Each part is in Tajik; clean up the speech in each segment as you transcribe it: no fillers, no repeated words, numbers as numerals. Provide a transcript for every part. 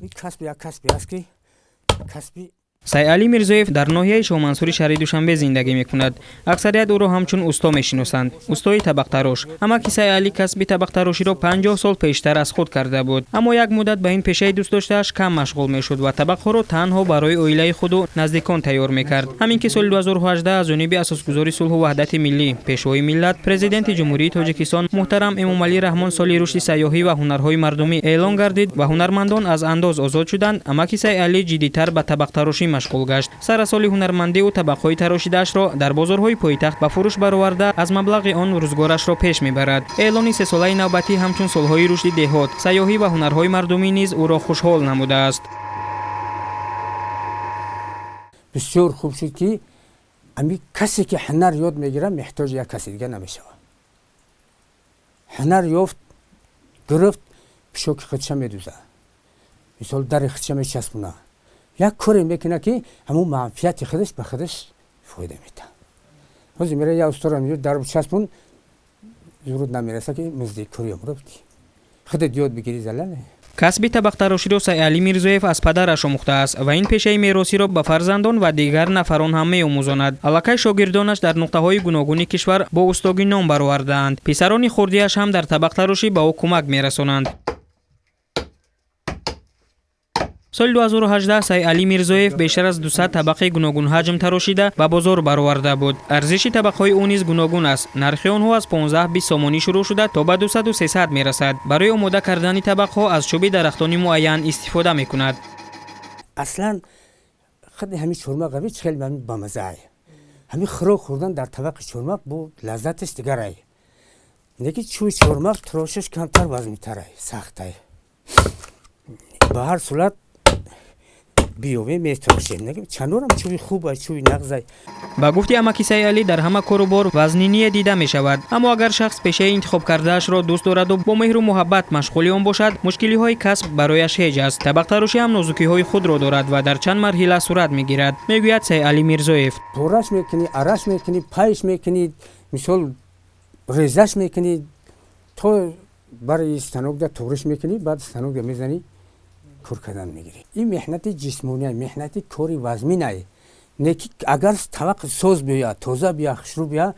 Ин касб як касбе аст, ки касби Сайалӣ Мирзоев дар ноҳияи Шоҳмансури шаҳри Душанбе зиндагӣ мекунад. Аксарият ӯро ҳамчун усто мешиносанд, устои табақтарош. Амаки Сайалӣ касби табақтароширо 50 сол пештар аз худ карда буд, аммо як муддат ба ин пешаи дӯстдоштааш кам машғул мешуд ва табақҳоро танҳо барои оилаи худу наздикон тайёр мекард. Ҳамин ки соли 2018 аз ҷониби асосгузори сулҳу ваҳдати миллӣ, пешвои миллат, президенти Ҷумҳурии Тоҷикистон муҳтарам Эмомалӣ Раҳмон соли рушди сайёҳӣ ва ҳунарҳои мардумӣ эълон гардид ва ҳунармандон аз андоз озод шуданд, амаки Сайалӣ ҷиддитар ба табақтарошӣ машғул гашт. Сар аз соли ҳунармандӣ ӯ табақҳои тарошидаашро дар бозорҳои пойтахт ба фурӯш бароварда, аз маблағи он рӯзгорашро пеш мебарад. Эълони сесолаи навбатӣ ҳамчун солҳои рушди деҳот, сайёҳӣ ва ҳунарҳои мардумӣ низ ӯро хушҳол намудааст. Бисёр хуб шуд, ки ами касе ки ҳунар ёд мегирад, меҳтоҷи як каси дига намешавад. Ҳунар ёфт, гирифт, пишоки худша медузад, мисол, дари худша мечаспонад, як коре мекунад, ки ҳамун манфиати худаш ба худаш фоида метаҳад. Ҳозир мера як устора меёд, дар часпон, зуруд намераса, ки мизди кори умро бидӣ, худат ёд бигирӣ, залале. Касби табақтароширо Сайалӣ Мирзоев аз падараш омӯхтааст ва ин пешаи меросиро ба фарзандон ва дигар нафарон ҳам меомӯзонад. Аллакай шогирдонаш дар нуқтаҳои гуногуни кишвар бо устогӣ ном баровардаанд. Писарони хурдиаш ҳам дар табақтарошӣ ба ӯ кӯмак мерасонанд. Соли 2018 Сайалӣ Мирзоев бештар аз 200 табақи гуногунҳаҷм тарошида ба бозор бароварда буд. Арзиши табақҳои ӯ низ гуногун аст. Нархи онҳо аз 15-20 сомонӣ шурӯъ шуда, то ба 200-300 мерасад. Барои омода кардани табақҳо аз чӯби дарахтони муайян истифода мекунад. Аслан худи ҳамин чормағ ҳами хеле бамаззаай. Ҳамин хӯрок хӯрдан дар табақи чормағ бо лаззаташ дигарай. Лекин чӯби чормағ тарошаш камтар вазнитарай, сахтай. Ба ҳар сурат биёвем, метарошем. Чанорам чӯби хубай, чӯби нағзай. Ба гуфти амаки Сайалӣ, дар ҳама кору бор вазниние дида мешавад, аммо агар шахс пешаи интихобкардаашро дӯст дораду бо меҳру муҳаббат машғули он бошад, мушкилиҳои касб барояш ҳеҷ аст. Табақтарошӣ ҳам нозукиҳои худро дорад ва дар чанд марҳила сурат мегирад, мегӯяд Сайалӣ Мирзоев. Пораш мекунӣ, араш мекунӣ, пайш мекунӣ, мисол, резаш мекунӣ, то барои станокда туғриш мекунӣ, баъд станокда мезанӣ, кор кардан мегирӣ. Ин меҳнати ҷисмония, меҳнати кори вазминае, не ки агар табақи соз биёяд, тоза биёяд, хушрӯ биёяд,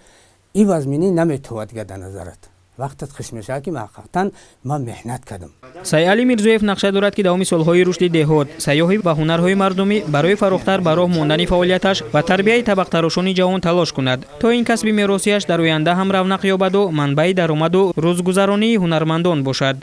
ин вазминӣ наметовад дига дар назарат. Вақтат хуш мешавад, ки ҳақиқатан ман меҳнат кардам. Сайалӣ Мирзоев нақша дорад, ки давоми солҳои рушди деҳот, сайёҳӣ ва ҳунарҳои мардумӣ барои фарохтар ба роҳ мондани фаъолияташ ва тарбияи табақтарошони ҷавон талош кунад, то ин касби меросияш дар оянда ҳам равнақ ёбаду манбаи даромаду рӯзгузаронии ҳунармандон бошад.